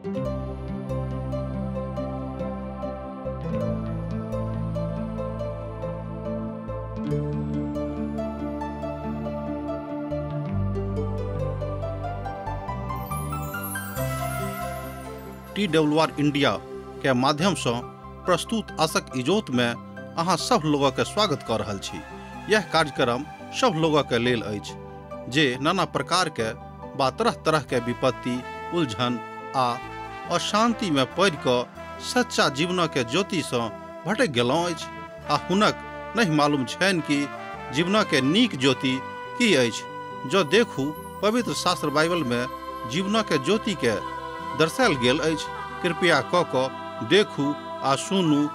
TWR India के माध्यम से प्रस्तुत आशक इजोत में अहाँ सब लोगों के स्वागत कर रहल छी। यह कार्यक्रम सब लोगों के लेल अछि जे नाना प्रकार के बा तरह तरह के विपत्ति, उलझन आ अशांति में पड़ि कऽ सच्चा जीवन के ज्योति से भटक गेलहुँ अछि आ हुनक नहीं मालूम छनि कि जीवन के नीक ज्योति की अछि। जो देखू पवित्र शास्त्र बाइबल में जीवन के ज्योति के दर्शायल गेल अछि। कृपया कऽ कऽ देखू आ सुनू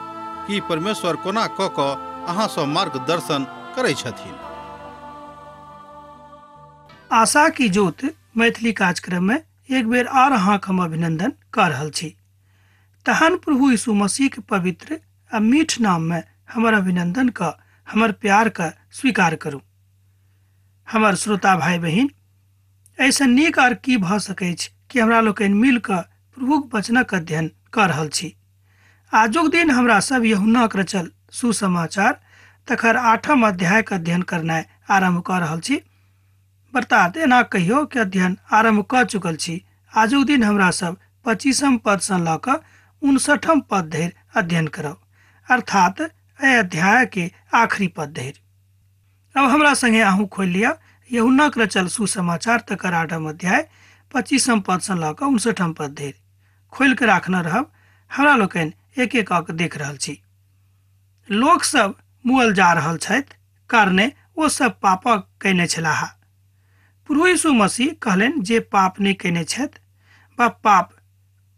कि परमेश्वर कोना कऽ कऽ अहाँ सँ मार्गदर्शन करै छथिन। आशा की ज्योत मैथिली कार्यक्रम में एक बेर आर अहाँक हम अभिनंदन कर रहल छी। तहन प्रभु यीशु मसीह के पवित्र आ मीठ नाम में हमर अभिनंदन का, हमर प्यार का स्वीकार करू। हमर श्रोता भाई बहिन, ऐसा नीक आर की भऽ सकैछ कि हमरा लोकनि मिल कऽ प्रभुक वचनक अध्ययन कऽ रहल छी। आजुक दिन हमरा सब यूहन्नाक रचल सुसमाचार तकर 8 अध्याय के अध्ययन करनाइ आरम्भ कऽ रहल छी। बर्तात एना कहियो कि अध्ययन आरम्भ कऽ चुकल छी। आजुक दिन हमरा सब 25 पद सँ लऽ कऽ 59 पद धरि अध्ययन करब, अर्थात एहि अध्याय के आखिरी पद धरि। अब हमरा संगे अहूँ खोलि लिअ यूहन्नाक रचल सुसमाचार तकर 8 अध्याय 25 पद सँ लऽ कऽ 59 पद धरि। खोलि कऽ राखने रहब, हमरा लोकनि एक एक कऽ देख रहल छी। लोक सब मुअल जा रहल छथि कारणे ओ सब पापक कयने छलाह। प्रभु यीशु मसीह कहलनि जे पाप नहि कयने छथि वा पाप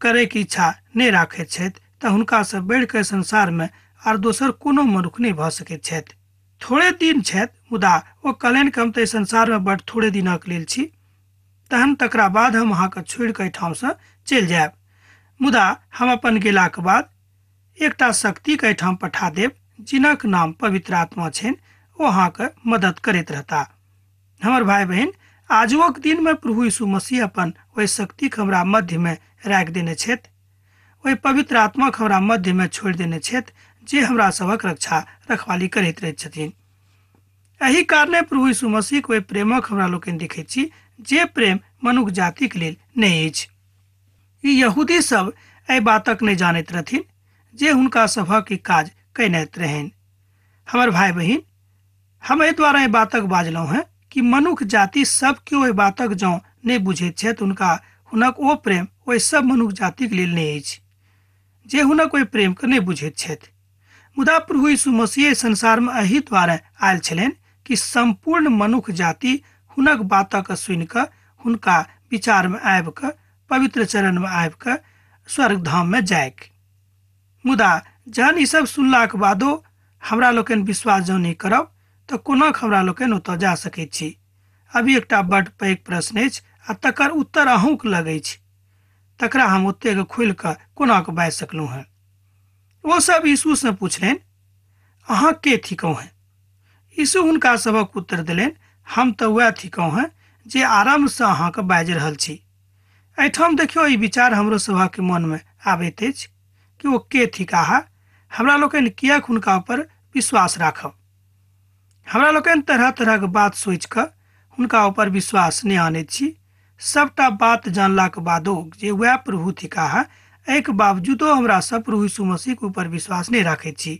करैके इच्छा नहि राखैत छथि तऽ हुनकासँ बढ़ि कऽ संसारमे आर दोसर कोनो मनुख नहि भऽ सकैत छथि। थोड़े दिन छथि, मुदा ओ कहलनि कि हम तऽ संसारमे बड थोड़े दिनक लेल छी, तहन तकरा बाद हम अहाँके छोड़ि कऽ एहिठामसँ चलि जायब। मुदा हम अपन गेलाके बाद एकटा शक्तिके एहिठाम पठा देब जिनक नाम पवित्र आत्मा छनि, ओ अहाँके मदद करैत रहता। हमर भाई बहिन, आजुक दिन में प्रभु यीशु मसीह अपन ओहि शक्तिके हमरा मध्यमे राखि देने छथि, ओहि पवित्र आत्माके हमरा मध्यमे छोड़ि देने छथि जे हमरा सभक रक्षा रखवाली करैत रहैत छथिन। एहि कारणे प्रभु यीशु मसीहके ओहि प्रेमक हमरा लोकनि देखैत छी जे प्रेम मनुख जातिक लेल नहि अछि। ई यहूदी सब एहि बातक नहि जानैत रहथिन जे हुनका सभक ई काज कयने रहनि। हमर भाई बहिन, हम एहि द्वारा एहि बातक बाजलहुँ हेँ कि मनुख जाति सब केओ एहि बातक जँ नहि बुझैत छथि, हुनका हुनक ओ प्रेम ओहि सब मनुख जातिक लेल नहि अछि जे हुनक ओहि प्रेमके नहि बुझैत छथि। मुदा प्रभु यीशु मसीह संसारमे एहि द्वारा आयल छलनि कि सम्पूर्ण मनुख जाति हुनक बातक सुनि कऽ हुनका विचारमे आबि कऽ पवित्र चरणमे आबि कऽ स्वर्ग धाममे जाइक। मुदा जहन ई सब सुनलाक बादो हमरा लोकनि विश्वास जँ नहि करब तऽ कोना हमरा लोकनि ओतऽ जा सकैत छी? अभी एकटा बड पैघ प्रश्न अछि आ तकर उत्तर अहूँके लग अछि, तकरा हम ओतेक खोलि कऽ कोना कऽ बाजि सकलहुँ हेँ? ओ सब यीशुसँ पुछलनि, अहाँ के थिकहुँ हेँ? यीशु हुनका सभक उत्तर देलनि, हम तऽ वएह थिकहुँ हेँ जे आरम्भसँ अहाँके बाजि रहल छी। एहिठाम देखियौ, ई विचार हमरो सभक मनमे आबैत अछि कि ओ के थिकाह, हमरा लोकनि किएक हुनका ऊपर विश्वास राखब? हमरा लोकनि तरह तरहक बात सोचि कऽ हुनका ऊपर विश्वास नहि आनैत छी। सबटा बात जानलाक बादो जे वएह प्रभु थिकाह, एहिके बावजूदो हमरा सब प्रभु यीशु मसीहके ऊपर विश्वास नहि राखैत छी।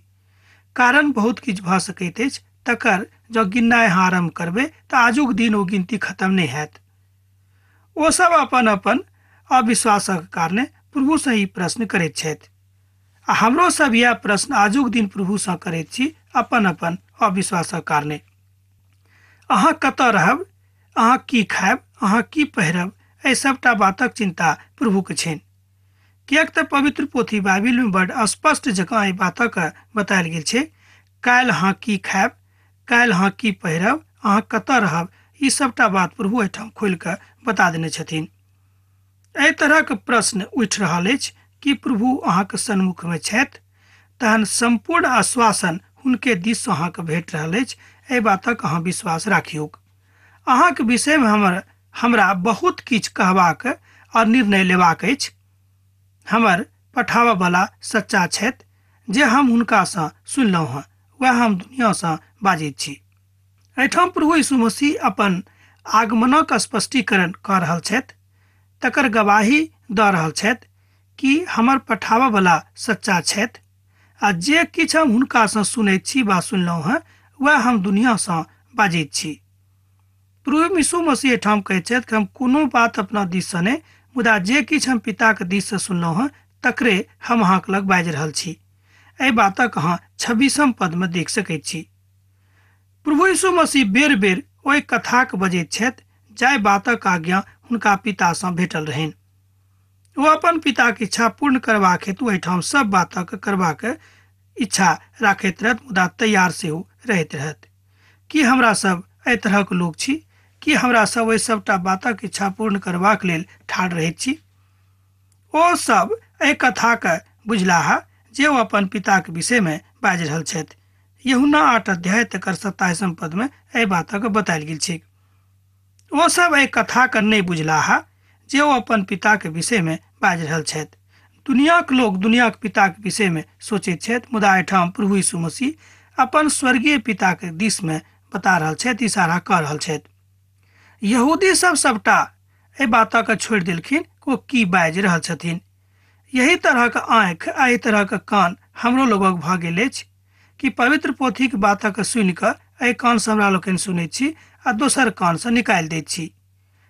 कारण बहुत किछु भऽ सकैत अछि, तकर जँ गिननाइ अहाँ आरम्भ करबै तऽ आजुक दिन ओ गिनती खत्म नहि हैत। ओ सब अपन अपन अविश्वासक कारणे प्रभुसँ ई प्रश्न करैत छथि आ हमरो सब इएह प्रश्न आजुक दिन प्रभुसँ करैत छी अपन अपन अविश्वासक कारणे। अहाँ कतऽ रहब, अहाँ की खायब, अहाँ की पहिरब, एहि सबटा बातक चिन्ता प्रभुके छनि। किएक तऽ पवित्र पोथी बाइबिलमे बड स्पष्ट जकाँ एहि बातक बतायल गेल छै, काल्हि अहाँ की खायब, काल्हि अहाँ की पहिरब, अहाँ कतऽ रहब, ई सबटा बात प्रभु एहिठाम खोलि कऽ बता देने छथिन। एहि तरहक प्रश्न उठि रहल अछि कि प्रभु अहाँके सन्मुखमे छथि, तहन सम्पूर्ण आश्वासन हुनके दिससँ अहाँके भेट रहल अछि, एहि बातक अहाँ विश्वास राखियौक। अहाँके विषयमे हमरा बहुत किछु कहबाक आओर निर्णय लेबाक अछि। हमर पठाबऽवला सच्चा छथि, जे हम हुनकासँ सुनलहुँ हँ वएह हम दुनिआसँ बाजैत छी। एहिठाम प्रभु यीशु मसीह अपन आगमनक स्पष्टीकरण कऽ रहल छथि, तकर गवाही दऽ रहल छथि कि हमर पठाबऽवला सच्चा छथि आ जे किछु हम हुनकासँ सुनैत छी वा सुनलहुँ हँ वएह हम दुनिआसँ बाजैत छी। प्रभु यीशु मसीह एहिठाम कहैत छथि कि हम कोनो बात अपना दिससँ नहि, मुदा जे किछु हम पिताके दिससँ सुनलहुँ हँ तकरे हम अहाँके लग बाजि रहल छी। एहि बातक अहाँ 26 पदमे देख सकैत छी। प्रभु यीशु मसीह बेर बेर ओहि कथाक बजैत छथि जाहि बातक आज्ञा हुनका पितासँ भेटल रहनि। ओ अपन पिताक इच्छा पूर्ण करबाक हेतु एहिठाम सब बातक करबाक इच्छा राखैत रहत, मुदा तैयार सेहो रहैत रहत। की हमरा सब एहि तरहक लोक छी? की हमरा सब ओहि सबटा बातक इच्छा पूर्ण करबाक लेल ठाढ़ रहैत छी? ओ सब एहि कथाके बुझलाह जे ओ अपन पिताक विषयमे बाजि रहल छथि। यूहन्ना 8 अध्याय तकर 27 पदमे एहि बातक बतायल गेल छै। ओ सब एहि कथाके नहि बुझलाह जे ओ अपन पिताके विषयमे बाजि रहल छथि। दुनियाक लोक दुनियाक पिताक विषयमे सोचैत छथि, मुदा एहिठाम प्रभु यीशु मसीह अपन स्वर्गीय पिताके दिशमे बता रहल छथि, इशारा कऽ रहल छथि। यहूदी सब सबटा एहि बातके छोड़ि देलखिन ओ की बाजि रहल छथिन। यही तरहक आँखि आ एहि तरहक कान हमरो लोगक भऽ गेल अछि कि पवित्र पोथीक बातक सुनि कऽ एहि कानसँ हमरा लोकनि सुनैत छी आ दोसर कानसँ निकालि दैत छी।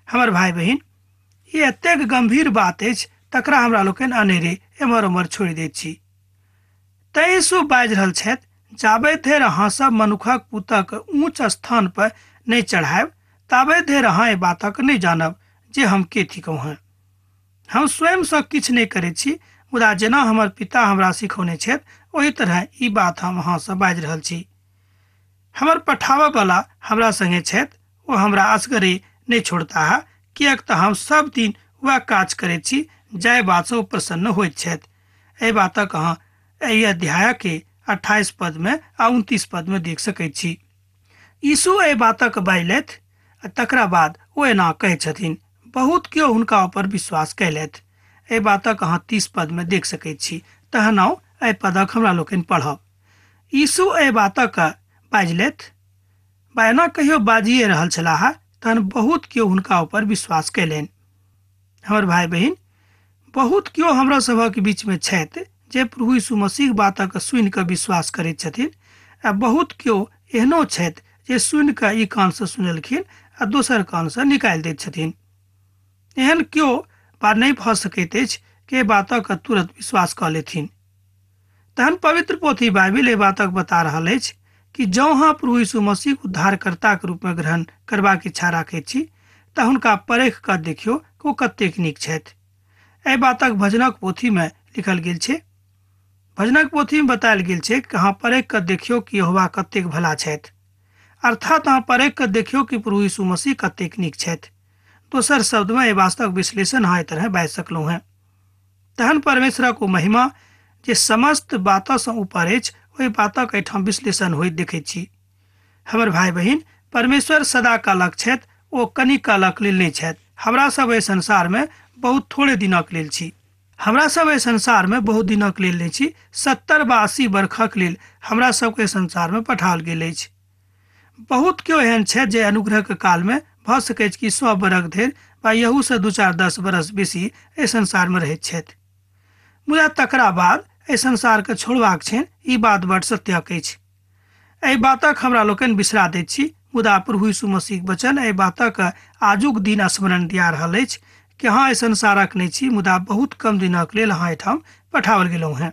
हमर भाय बहिन, ई एतेक गंभीर बात अछि तकरा हमरा लोकनि अनेरे एम्हर ओम्हर छोड़ि दैत छी। तैं यीशु बाजि रहल छथि, जाबे धरि अहाँ सब मनुखक पुतक ऊँच स्थान पर नहि चढ़ायब ताबे धरि अहाँ एहि बातक नहि जानब जे हम के थिकहुँ हँ। हम स्वयंसँ किछु नहि करैत छी, मुदा जेना हमर पिता हमरा सिखौने छथि ओहि तरह ई बात हम अहाँसँ बाजि रहल छी। हमर पठाबऽवला हमरा संगे छथि, ओ हमरा असगरे नहि छोड़ताह, किएक तऽ हम सब दिन वएह काज करैत छी जाहि बातसँ ओ प्रसन्न होइत छथि। एहि बातक अहाँ एहि अध्यायके 28 पदमे आ 29 पदमे देख सकैत छी। यीशु एहि बातक बाजलथि आ तकरा बाद ओ एना कहै छथिन, बहुत केओ हुनका ऊपर विश्वास कयलथि। एहि बातक अहाँ 30 पदमे देख सकैत छी। तहन आउ एहि पदक हमरा लोकनि पढ़ब। यीशु एहि बातक बाजलथि बा एना कहियो बाजिए रहल छलाह तहन बहुत केओ हुनका ऊपर विश्वास कयलनि। हमर भाय बहिन, बहुत केओ हमरा सभक बीचमे छथि जे प्रभु यीशु मसीह बातक सुनि कऽ विश्वास करैत छथिन आ बहुत केओ एहनो छथि जे सुनि कऽ ई कानसँ सुनलखिन आ दोसर कानसँ निकालि दैत छथिन। एहन केओ बात नहि भऽ सकैत अछि कि बातक तुरंत विश्वास कऽ लेथिन। तहन पवित्र पोथी बाइबिल एहि बातक बता रहल अछि कि जँ अहाँ प्रभु यीशु मसीह उद्धारकर्ताक रूपमे ग्रहण करबाक इच्छा राखैत छी तऽ हुनका परख कऽ देखियौ कि ओ कतेक नीक छथि। एहि बातक भजनक पोथीमे लिखल गेल छै। भजनक पोथीमे बतायल गेल छै कि अहाँ परख कऽ देखियौ कि यहोवा कतेक भला छथि, अर्थात अहाँ परख कऽ देखियौ कि प्रभु यीशु मसीह कतेक नीक छथि। दोसर शब्दमे एहि वास्तवक विश्लेषण अहाँ एहि तरह बाजि सकलहुँ हेँ। तहन परमेश्वरक ओ महिमा जे समस्त बातसँ ऊपर अछि ओहि बातक एहिठाम विश्लेषण होइत देखैत छी। हमर भाय बहिन, परमेश्वर सदा कालक छथि, ओ कनि कालक लेल नहि छथि। हमरा सब एहि संसारमे बहुत थोड़े दिनक लेल छी। हमरा सब एहि संसारमे बहुत दिनक लेल नहि छी। 70 वा 80 बरखक लेल हमरा सबके संसारमे पठाओल गेल अछि। बहुत केओ एहन छथि जे अनुग्रहक कालमे भऽ सकैत कि 100 बरख धरि वा यहूसँ 2-4-10 बरस बेसी एहि संसारमे रहैत छथि, मुदा तकरा बाद एहि संसारके छोड़बाक छनि। ई बात बड़ सत्यक अछि। एहि बातक हमरा लोकनि बिसरा दैत छी, मुदा प्रभु यीशु मसीहक वचन एहि बातक आजुक दिन स्मरण दिया रहल अछि कि अहाँ एहि संसारक नहि छी, मुदा बहुत कम दिनक लेल अहाँ एहिठाम पठाओल गेलहुँ हेँ।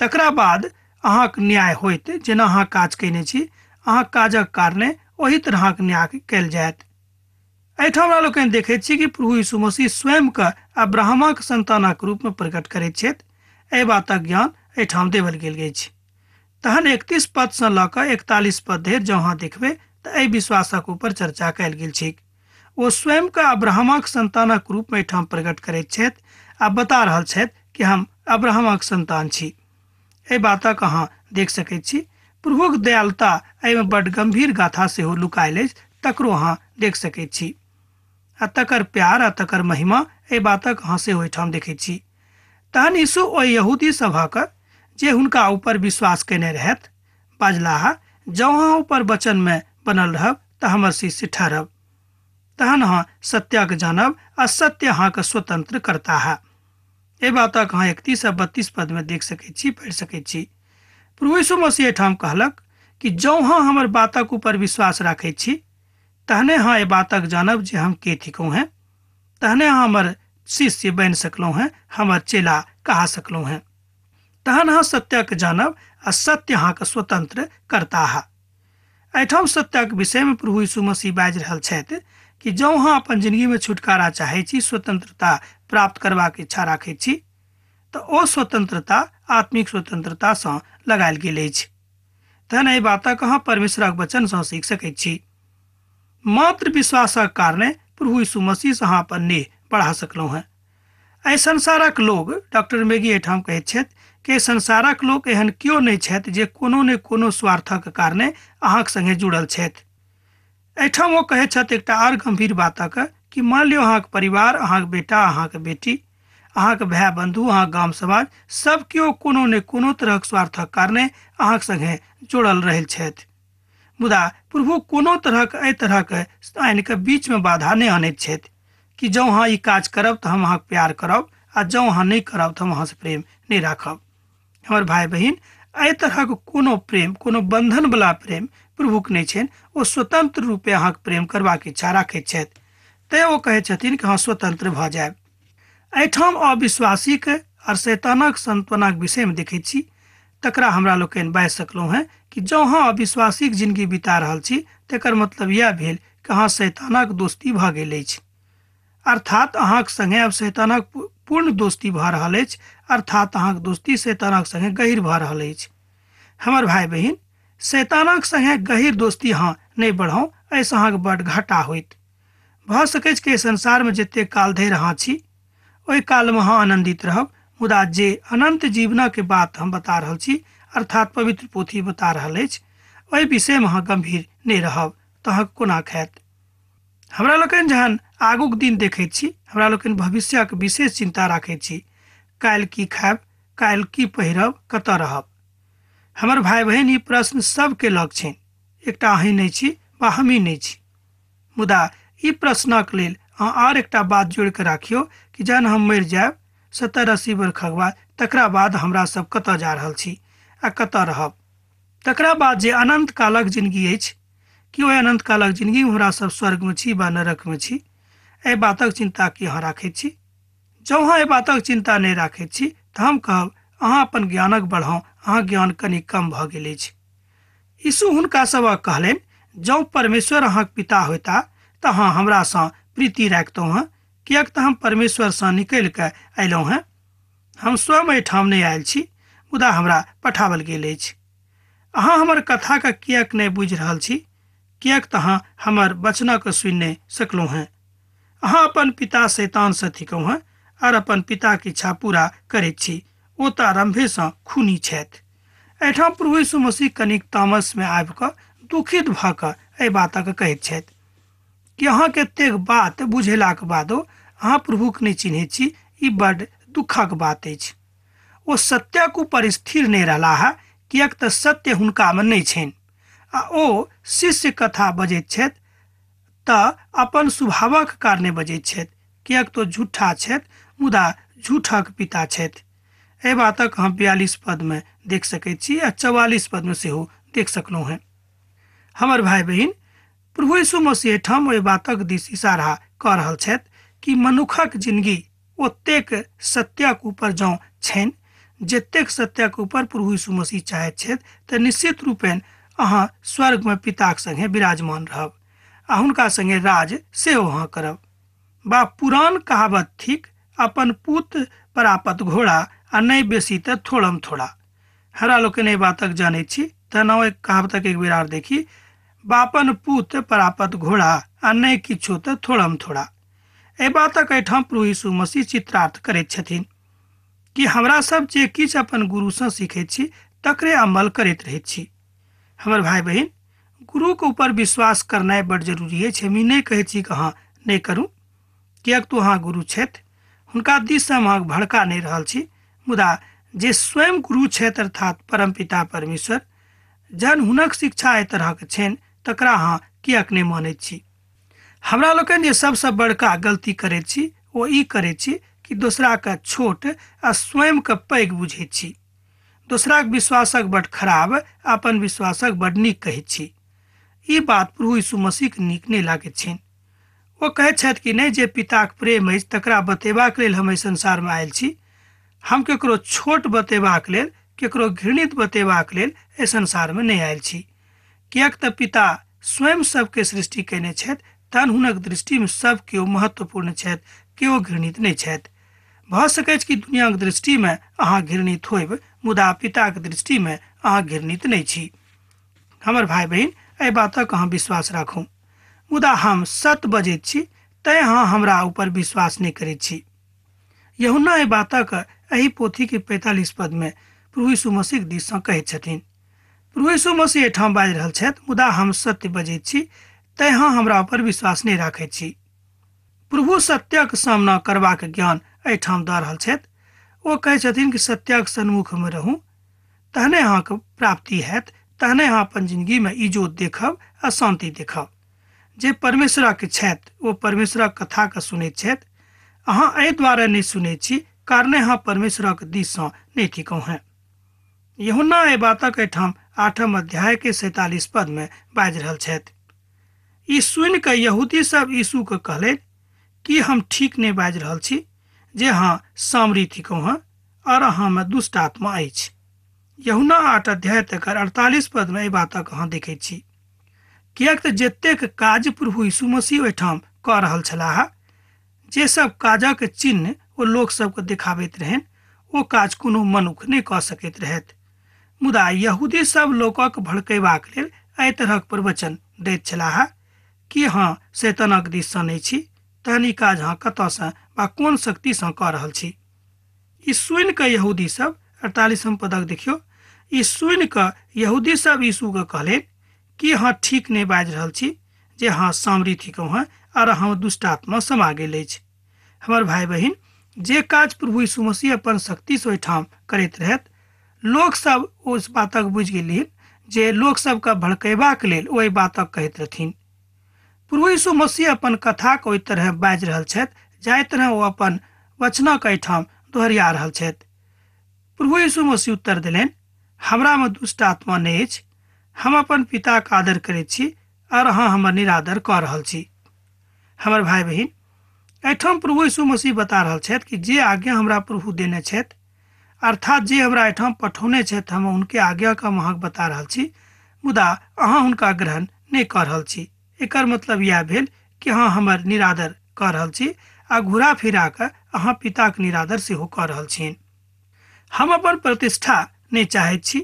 तकरा बाद अहाँक न्याय होइत, जेना अहाँ काज कयने छी अहाँक काजक कारणे ओहि तरहक न्याय कयल जायत। एहिठाम हमरा लोकनि देखैत छी कि प्रभु यीशु मसीह स्वयंके अब्राहमक संतानक रूपमे प्रकट करैत छथि। एहि बातक ज्ञान एहिठाम देवल गेल अछि। तहन 31 पदसँ लऽ कऽ 41 पद धरि जँ अहाँ देखबै तऽ एहि विश्वासक ऊपर चर्चा कयल गेल छैक। ओ स्वयंके अब्राहमक संतानक रूपमे एहिठाम प्रकट करैत छथि आ बता रहल छथि कि हम अब्राहमक संतान छी। एहि बातक अहाँ देख सकैत छी। प्रभुक दयालुता एहिमे बड गंभीर गाथा सेहो लुकायल अछि, तकरो अहाँ देख सकैत छी आ तकर प्यार आ तकर महिमा एहि बातक अहाँ सेहो एहिठाम देखैत छी। तहन यीशु ओहि यहूदी सभक जे हुनका ऊपर विश्वास कयने रहथि बाजलाह, जँ अहाँ ऊपर वचन में बनल रहब तऽ हमर शिष्य ठहरब, तहन अहाँ सत्यक जानब आ सत्य अहाँके स्वतंत्र करता है। एहि बातक अहाँ 31 आ 32 पद में देख सकैत छी, पढ़ि सकैत छी। प्रभु यीशु मसीह एहिठाम कहलक कि जँ अहाँ हमर बातक ऊपर विश्वास राखैत छी तहने अहाँ एहि बातक जानब जे हम के थिकहुँ हैं, तहने अहाँ हमर शिष्य बनि सकलहुँ हैं, हमर चेला कहा सकलहुँ हैं। तहन अहाँ सत्यक जानब आ सत्य अहाँके स्वतंत्र करता है। एहिठाम सत्यक विषय में प्रभु यीशु मसीह बाजि रहल छथि कि जँ अहाँ अपन जिंदगी में छुटकारा चाहै छी, स्वतंत्रता प्राप्त करबाक इच्छा राखै छी, तऽ ओ स्वतंत्रता आत्मिक स्वतंत्रता सँ लगायल गेल अछि। तहन एहि बातक अहाँ परमेश्वरक वचन सँ सीख सकैत छी। मात्र विश्वासक कारणे प्रभु यीशु मसीह सँ अहाँ अपन नेह बढ़ा सकलहुँ हैं। एहि संसारक लोग, डॉक्टर मेगी एहिठाम कहैत छथि कि संसारक लोक एहन केओ नहि छथि जे कोनो ने कोनो स्वार्थक कारणे अहाँक संगे जुड़ल छथि। एहिठाम ओ कहैत छथि एकटा आर गंभीर बातक कि मान लियौ अहाँक परिवार, अहाँक बेटा, अहाँक बेटी, अहाँक भाय बंधु, अहाँक गाम समाज सब केओ कोनो ने कोनो तरहक स्वार्थक कारणे अहाँक संगे जुड़ल रहल छथि, मुदा प्रभु कोनो तरहक एहि तरहक आनिके बीच में बाधा नहि अनैत छथि कि जँ अहाँ ई काज करब तऽ हम अहाँक प्यार करब आ जँ अहाँ नहि करब तऽ हम अहाँसँ प्रेम नहि राखब। हमर भाय बहिन, एहि तरहक कोनो प्रेम, कोनो बंधन वाला प्रेम प्रभुक नहि छनि। ओ स्वतंत्र रूपे अहाँक प्रेम करबाक इच्छा राखैत छथि, तैं ओ कहैत छथिन कि अहाँ स्वतंत्र भऽ जायब। एहिठाम अविश्वासीक आओर शैतानक सांत्वनाक विषयमे देखैत छी, तकरा हमरा लोकनि बाजि सकलहुँ हेँ कि जँ अहाँ अविश्वासीक जिंदगी बिता रहल छी तकर मतलब इएह भेल कि अहाँ शैतानक दोस्ती भऽ गेल अछि, अर्थात अहाँक संगे आब शैतानक पूर्ण दोस्ती भऽ रहल अछि, अर्थात अहाँक दोस्ती शैतानक संगे गहीर भऽ रहल अछि। हमर भाय बहिन, शैतानक संगे गहीर दोस्ती अहाँ नहि बढ़ाउ, एहिसँ अहाँके बड्ड घाटा होइत। भऽ सकैछ कि संसारमे जतेक काल धरि अहाँ छी ओहि कालमे अहाँ आनन्दित रहब, मुदा जे अनंत जीवनक बात हम बता रहल छी, अर्थात पवित्र पोथी बता रहल अछि, ओहि विषयमे अहाँ गंभीर नहि रहब तऽ अहाँके कोना खायत। हमरा लोकनि जहन आगूक दिन देखैत छी, हमरा लोकनि भविष्यक विशेष चिंता राखैत छी, काल्हि की खायब, काल्हि की पहिरब, कतऽ रहब। हमर भाय बहिन, ई प्रश्न सबके लग छनि, एकटा अहीं नहि छी वा हमही नहि छी। मुदा ई प्रश्नक लेल अहाँ आर एकटा बात जोड़ि कऽ राखियौ कि जहन हम मरि जायब 70-80 बरखक बाद, तकरा बाद हमरा सब कतऽ जा रहल छी आ कतऽ रहब। तकरा बाद जे अनंत कालक जिंदगी अछि, कि ओहि अनंत कालक जिंदगी में हमरा सब स्वर्ग में छी वा नरक में छी, एहि बातक चिंता की अहाँ राखैत छी? जँ अहाँ एहि बातक चिंता नहि राखैत छी तऽ हम कहब अहाँ अपन ज्ञानक बढ़ाउ, अहाँ ज्ञान कनि कम भऽ गेल अछि। यीशु हुनका सबक कहलनि, जँ परमेश्वर अहाँक पिता होता तऽ अहाँ हमरासँ प्रीति राखितहुँ हँ, किएक तऽ हम परमेश्वरसँ निकलि कऽ अयलहुँ हँ। हम स्वयं एहिठाम नहि आयल छी, मुदा हमरा पठाओल गेल अछि। अहाँ हमर कथाके किएक नहि बुझि रहल छी? किएक तऽ अहाँ हमर वचनक सुनि नहि सकलहुँ हँ। अहाँ अपन पिता शैतानसँ थिकहुँ हँ आओर अपन पिताक इच्छा पूरा करैत छी। ओ तऽ आरम्भेसँ खूनी छथि। एहिठाम प्रभु यीशु मसीह कनिक तामसमे आबि कऽ दुखित भऽ कऽ एहि बातक कहैत छथि कि अहाँके एतेक बात बुझेलाक बादो अहाँ प्रभुक नहि चिन्हैत छी, ई बड्ड दुःखक बात अछि। ओ सत्यक ऊपर स्थिर नहि रहलाह, किएक तऽ सत्य हुनकामे नहि छनि आ ओ शिष्य कथा बजैत छथि तऽ अपन स्वभावक कारणे बजैत छथि, किएक तऽ झूठा छथि मुदा झूठक पिता छथि। एहि बातक हम 42 पद में देख सकैत छी आ 44 पद में सेहो देख सकलहुँ हेँ। हमर भाय बहिन, प्रभु यीशु मसीह एहिठाम ओहि बातक दिस इशारा कऽ रहल छथि कि मनुखक जिंदगी ओतेक सत्यक ऊपर जँ छनि जतेक सत्यक ऊपर प्रभु यीशु मसीह चाहैत छथि, तऽ निश्चित रूपेण अहाँ स्वर्गमे पिताक संगे विराजमान रहब आ हुनका संगे राज सेहो अहाँ करब। बा पुरान कहावत थिक, अपन पूत परापत घोड़ा आ नहि बेसी तऽ थोड़म थोड़ा। हमरा लोकनि एहि बातक जानैत छी, तहन एक कहावतक एक बेर आर देखी, बापन पूत परापत घोड़ा आ नहि किछु तऽ थोड़म थोड़ा। एहि बातक एहिठाम प्रभु यीशु मसीह चित्रार्थ करैत छथिन कि हमरा सब जे किछु अपन गुरुसँ सीखैत छी तकरे अमल करैत रहैत छी। हमर भाय बहिन, गुरुके ऊपर विश्वास करनाइ बड्ड जरूरी अछि। हम ई नहि कहै छी कि अहाँ नहि करू, किएक तऽ अहाँ गुरु छथि, हुनका दिससँ हम अहाँके भड़का नहि रहल छी, मुदा जे स्वयं गुरु छथि अर्थात परमपिता परमेश्वर, जहन हुनक शिक्षा एहि तरहक छनि तकरा अहाँ किएक नहि मानैत छी? हमरा लोकनि जे सबसँ बड़का गलती करैत छी ओ ई करैत छी कि दोसराके छोट आ स्वयंके पैघ बुझैत छी। दोसराक विश्वासक बड खराब, अपन विश्वासक बड नीक कहैत छी। ई बात प्रभु यीशु मसीहके नीक नहि लागैत छनि। ओ कहैत छथि कि नहि, जे पिताक प्रेम अछि तकरा बतेबाक लेल हम एहि संसारमे आयल छी। हम केकरो छोट बतेबाक लेल, केकरो घृणित बतेबाक लेल एहि संसारमे नहि आयल छी। किएक तऽ पिता स्वयं सबके सृष्टि कयने छथि, तहन हुनक दृष्टिमे सब केओ महत्वपूर्ण छथि, केओ घृणित नहि छथि। भऽ सकैछ कि दुनियाक दृष्टिमे अहाँ घृणित होयब, मुदा पिताक दृष्टिमे अहाँ घृणित नहि छी। हमर भाई बहिन, एहि बातक अहाँ विश्वास राखू। मुदा हम सत्य बजैत छी तैं अहाँ हमरा ऊपर विश्वास नहि करैत छी। यूहन्ना एहि बातक एहि पोथीके 45 पदमे प्रभु यीशु मसीह दिससँ कहैत छथिन। प्रभु यीशु मसीह एहिठाम बाजि रहल छथि, मुदा हम सत्य बजैत छी तैं अहाँ हमरा ऊपर विश्वास नहि राखैत छी। प्रभु सत्यक सामना करबाक ज्ञान एहिठाम दऽ रहल छथि। ओ कहै छथिन कि सत्यक सन्मुखमे रहू तहने अहाँके प्राप्ति हैत, तहने अहाँ अपन जिंदगीमे इजोत देखब आ शांति देखब। जे परमेश्वरक छथि ओ परमेश्वरक कथाके सुनैत छथि। अहाँ एहि दुआरे नहि सुनैत छी कारणे अहाँ परमेश्वरक दिससँ नहि थिकहुँ हेँ। यूहन्ना एहि बातक एहिठाम 8 अध्याय के 47 पद में बाजि रहल छथि। ई सुनि कऽ यहूदी सब यीशुके कहलनि कि हम ठीक नहि बाजि रहल छी जे अहाँ सामरी थिकहुँ हेँ और अहाँमे दुष्ट आत्मा अछि। यूहन्ना 8 अध्याय तकर 48 पद में एहि बातक अहाँ देखैत छी। किएक तऽ जतेक काज प्रभु यीशु मसीह ओहिठाम कऽ रहल छलाह, जे सब काजक चिन्ह ओ लोक सबके देखाबैत रहनि, ओ काज कोनो मनुख नहि कऽ सकैत रहथि। मुदा यहूदी सब लोकक भड़केबाक लेल एहि तरहक प्रवचन दैत छलाह कि अहाँ शैतानक दिससँ नहि छी, तहन ई काज अहाँ कतऽसँ वा कोन शक्तिसँ कऽ रहल छी। ई सुनि कऽ यहूदी सब 48 पदक देखियौ, ई सुनि कऽ यहूदी सब यीशुके कहलनि कि अहाँ ठीक नहि बाजि रहल छी जे अहाँ सामरी थिकहुँ हेँ और अहाँ दुष्ट आत्मा समा गेल अछि। हमर भाई बहिन, जे काज प्रभु यीशु मसीह अपन शक्तिसँ ओहिठाम करैत रहथि, लोक सब उस बातक बुझि गेलिन जे लोक सबके भड़केबाक लेल ओहि बातक कहैत रहथिन। प्रभु यीशु मसीह अपन कथाक ओहि तरह बाजि रहल छथि जाहि तरह ओ अपन वचनक एहिठाम दोहरिया रहल छथि। प्रभु यीशु मसीह उत्तर देलनि, हमरामे दुष्ट आत्मा नहि अछि, हम अपन पिताक आदर करैत छी और अहाँ हमर निरादर कऽ रहल छी। हमर भाई बहिन, एहिठाम प्रभु यीशु मसीह बता रहल छथि कि जे आज्ञा हमरा प्रभु देने छथि, अर्थात जे हमरा एहिठाम पठौने छथि, हम हुनके आज्ञाके हम अहाँके बता रहल छी, मुदा अहाँ हुनका ग्रहण नहि कऽ रहल छी। एकर मतलब इएह भेल कि अहाँ हमर निरादर कऽ रहल छी आ घुरा फिरा कऽ अहाँ पिताक निरादर सेहो कऽ रहल छियनि। हम अपन प्रतिष्ठा नहि चाहैत छी,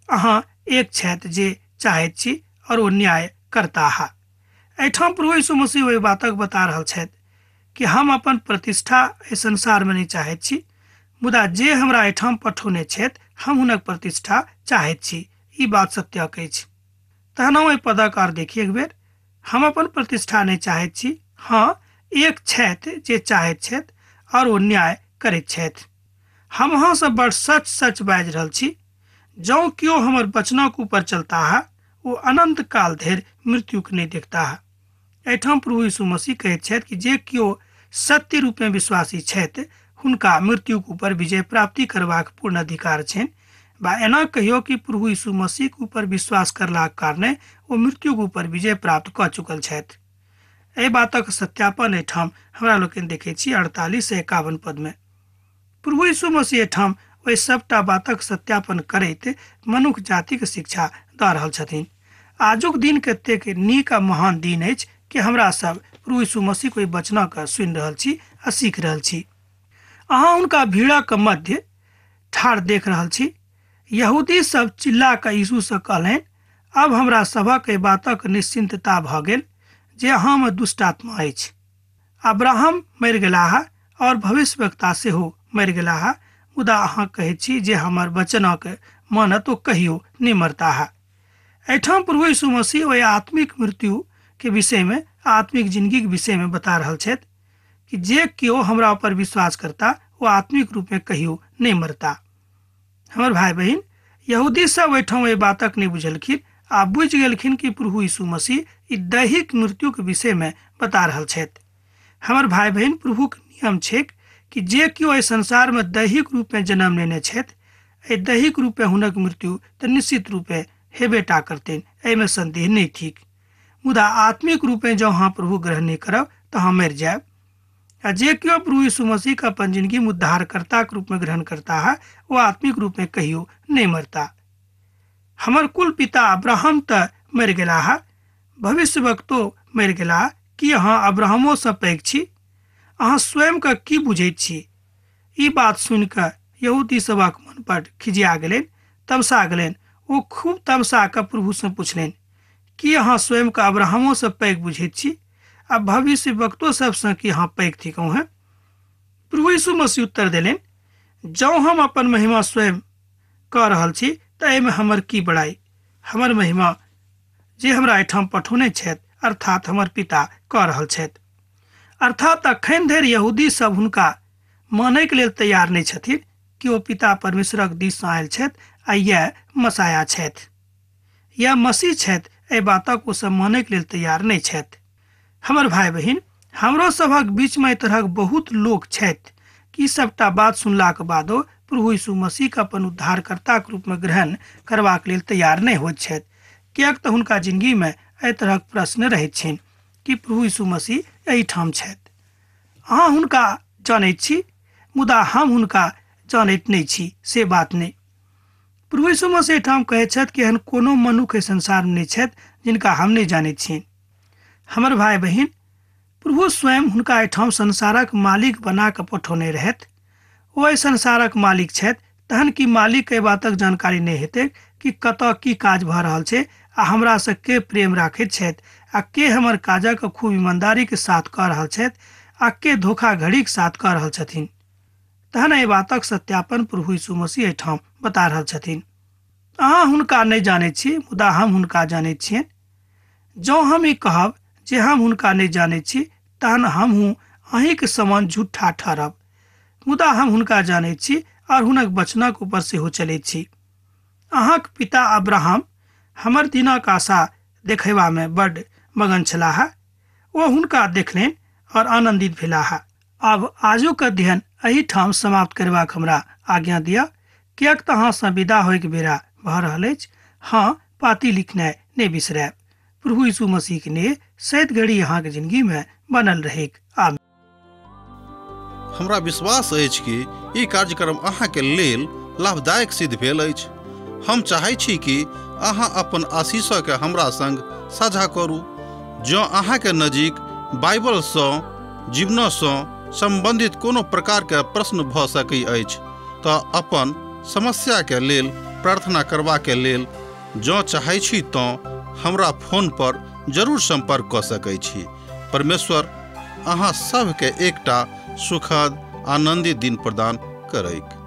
अहाँ एक छथि जे चाहैत छी और ओ न्याय करताह। एहिठाम प्रभु यीशु मसीह ओहि बातक बता रहल छथि कि हम अपन प्रतिष्ठा एहि संसारमे नहि चाहैत छी, मुदा जे हमरा एहिठाम पठौने छथि हम हुनक प्रतिष्ठा चाहैत छी। ई बात सत्यक अछि। तहन हम एहि पदक आर देखी एक बेर, हम अपन प्रतिष्ठा नहि चाहैत छी, हाँ एक छथि जे चाहैत छथि और ओ न्याय करैत छथि। हम अहाँसँ बड़ सच सच बाजि रहल छी, जँ केओ हमर वचनक ऊपर चलताह ओ अनंत काल धरि मृत्युके नहि देखताह। एहिठाम प्रभु यीशु मसीह कहैत छथि कि जे केओ सत्य रूपमे विश्वासी छथि हुनका मृत्युक ऊपर विजय प्राप्ति करबाक पूर्ण अधिकार छनि, बा एना कहियो कि प्रभु यीशु मसीहक ऊपर विश्वास करलाक कारणे ओ मृत्युक ऊपर विजय प्राप्त कऽ चुकल छथि। एहि बातक सत्यापन एहिठाम हमरा लोकनि देखैत छी 48 से 51 पदमे। प्रभु यीशु मसीह एहिठाम ओहि सबटा बातक सत्यापन करैत मनुख जातिक शिक्षा दऽ रहल छथिन। आजुक दिन कतेक नीक आ महान दिन अछि कि हमरा सब प्रभु यीशु मसीह ओहि वचनके सुनि रहल छी आ सीख रहल छी। अहाँ हुनका भीड़क मध्य ठाढ़ देख रहल छी। यहूदी सब चिल्ला कऽ यीशुसँ कहलनि, अब हमरा सभक एहि बातक निश्चिन्तता भऽ गेल जे अहाँमे दुष्ट आत्मा अछि। अब्राहम मरि गेलाह और भविष्यवक्ता सेहो मरि गेलाह, मुदा अहाँ कहैत छी जे हमर वचनक मानत ओ कहियो नहि मरताह। एहिठाम प्रभु यीशु मसीह ओहि आत्मिक मृत्यु के विषयमे, आत्मिक जिंदगीके विषयमे बता रहल छथि कि जे केओ हमरा ऊपर विश्वास करता ओ आत्मिक रूपमे कहियो नहि मरता। हमर भाय बहिन, यहूदी सब एहिठाम एहि बातक नहि बुझलखिन आ बुझि गेलखिन कि प्रभु यीशु मसीह ई दैहिक मृत्युके विषयमे बता रहल छथि। हमर भाय बहिन, प्रभुक नियम छैक कि जे केओ एहि संसारमे दैहिक रूपमे जन्म लेने छथि, एहि दैहिक रूपे हुनक मृत्यु तऽ निश्चित रूपे हेबे टा करतनि, एहिमे संदेह नहि थिक। मुदा आत्मिक रूपे जँ अहाँ प्रभु ग्रहण नहि करब तऽ अहाँ मरि जायब। आ जे केओ प्रभु यीशु मसीहके अपन जिंदगीमे उद्धारकर्ताके रूपमे ग्रहण करता है, ओ आत्मिक रूपमे कहियो नहि मरता। हमर कुल पिता अब्राहम तऽ मरि गेलाह, भविष्यवक्तो मरि गेलाह, की अहाँ अब्राहमोसँ पैघ छी? अहाँ स्वयंके की बुझैत छी? ई बात सुनिकऽ यहूदी सभक मन पर खिजिया गेलनि, तमसा गेलनि। ओ खूब तमसा कऽ प्रभुसँ पुछलनि, की अहाँ स्वयंके अब्राहमोसँ पैघ बुझैत छी? आ भविष्य वक्तो सबसँ की अहाँ पैघ थिकहुँ हेँ? प्रभु यीशु मसीह उत्तर देलनि, जँ हम अपन महिमा स्वयं कऽ रहल छी तऽ एहिमे हमर की बड़ाई? हमर महिमा जे हमरा एहिठाम पठौने छथि, अर्थात हमर पिता कऽ रहल छथि। अर्थात अखन धरि यहूदी सब हुनका मानैके लेल तैयार नहि छथिन कि ओ पिता परमेश्वरक दिससँ आयल छथि आ इएह मसाया छथि, यह मसीह छथि। एहि बातक ओ सब मानैके लेल तैयार नहि छथि। हमर भाय बहिन, हमरो सभक बीचमे एहि तरहक बहुत लोक छथि कि सबटा बात सुनलाक बादो प्रभु यीशु मसीहके अपन उद्धारकर्ताके रूपमे ग्रहण करबाक लेल तैयार नहि होइत छथि, किएक तऽ हुनका जिंदगीमे एहि तरहक प्रश्न रहैत छनि कि प्रभु यीशु मसीह एहिठाम छथि। अहाँ हुनका जानैत छी, मुदा हम हुनका जानैत नहि छी, से बात नहि। प्रभु यीशु मसीह एहिठाम कहैत छथि कि एहन कोनो मनुख एहि संसारमे नहि छथि जिनका हम नहि जानैत छियनि। हमर भाय बहिन, प्रभु स्वयं हुनका एहिठाम संसारक मालिक बना कऽ पठौने रहथि। ओ एहि संसारक मालिक छथि, तहन कि मालिक एहि बातक जानकारी नहि हेतै कि कतऽ की काज भऽ रहल छै आ हमरासँ के प्रेम राखैत छथि आ के हमर काजक खूब ईमानदारीके साथ कऽ रहल छथि आ के धोखाधड़ीके साथ कऽ रहल छथिन। तहन एहि बातक सत्यापन प्रभु यीशु मसीह एहिठाम बता रहल छथिन। अहाँ हुनका नहि जानैत छी, मुदा हम हुनका जानैत छियनि। जँ हम ई कहब जे हम हुनका नहि जानैत छी, तहन हमहूँ अहीँके समान झूठा ठहरब। मुदा हम हुनका जानैत छी और हुनक वचनक ऊपर सेहो चलैत छी। अहाँक पिता अब्राहम हमर दिनक आशा देखेबामे बड्ड मगन छलाह। ओ हुनका देखलनि और आनन्दित भेलाह। आब आजुक अध्ययन एहिठाम समाप्त करबाक हमरा आज्ञा दिअ, किएक तऽ अहाँसँ विदा होइके बेरा भऽ रहल अछि। हाँ, पाती लिखनाइ नहि बिसरायब। प्रभु यीशु मसीह के नेह सैत घड़ी अहाँके जिंदगी में बनल रहेक। आमीन। हमरा विश्वास अछि कि ई कार्यक्रम अहाँके लेल लाभदायक सिद्ध भेल अछि। हम चाहै छी कि अहाँ अपन आशीषके हमरा संग साझा करू। जँ अहाँके नजीक बाइबलसँ जीवनसँ संबंधित कोनो प्रकारके प्रश्न भऽ सकै अछि तऽ अपन समस्याके लेल प्रार्थना करबाके लेल जँ चाहै छी तँ हमरा फोन पर जरूर संपर्क कऽ सकै छी। परमेश्वर अहाँ सबके एकटा सुखद आनंदित दिन प्रदान करैक।